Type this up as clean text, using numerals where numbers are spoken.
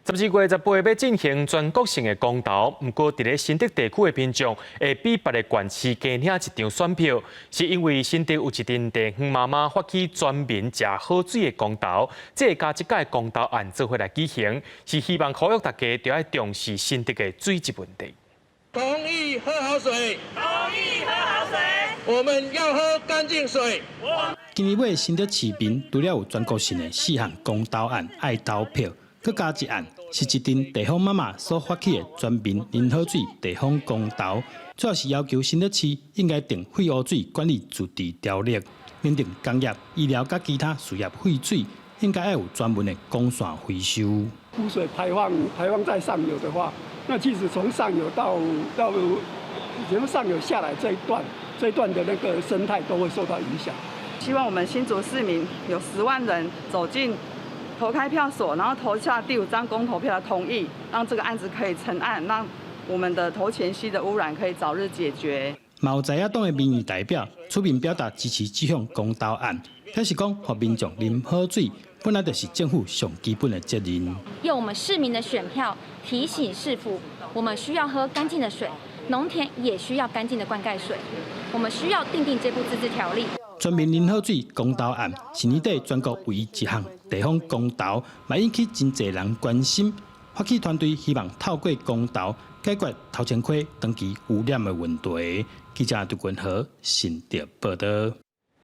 12月18欲進行全國性的公投，毋過佇咧新竹地區的民眾會比別个縣市加領一張選票，是因為新竹有一陣地方媽媽發起全民食好水的公投，這會佮這擺公投案做伙來舉行，是希望呼籲大家著愛重視新竹的水質問題。同意喝好水，同意喝好水，我們要喝乾淨水。今年尾新竹市民除了有全國性的四項公投案愛投票，閣加一案是一陣地方媽媽所發起的全民啉好水地方公投，主要是要求新竹市應該訂廢污水管理自治條例，認定工業、醫療佮其他事業廢水應該愛有專門的管線回收。污水排放在上游的話，那其實從上游到從上游下來這一段的那個生態都會受到影響。希望我們新竹市民有10萬人走進投開票所，然後投下第五張公投票的同意，讓這個案子可以成案，讓我們的頭前溪的污染可以早日解決。嘛有在野黨的民意代表出面表達支持這項公投案，表示講，予民眾啉好水，本來就是政府上基本的責任。用我們市民的選票提醒市府，我們需要喝乾淨的水，農田也需要乾淨的灌溉水，我們需要訂定這部自治條例。全民啉好水公投案是年底全國唯一一項地方公投，嘛引起真濟人關心。發起團隊希望透過公投解決頭前溪長期污染的問題。記者杜君和新竹報道。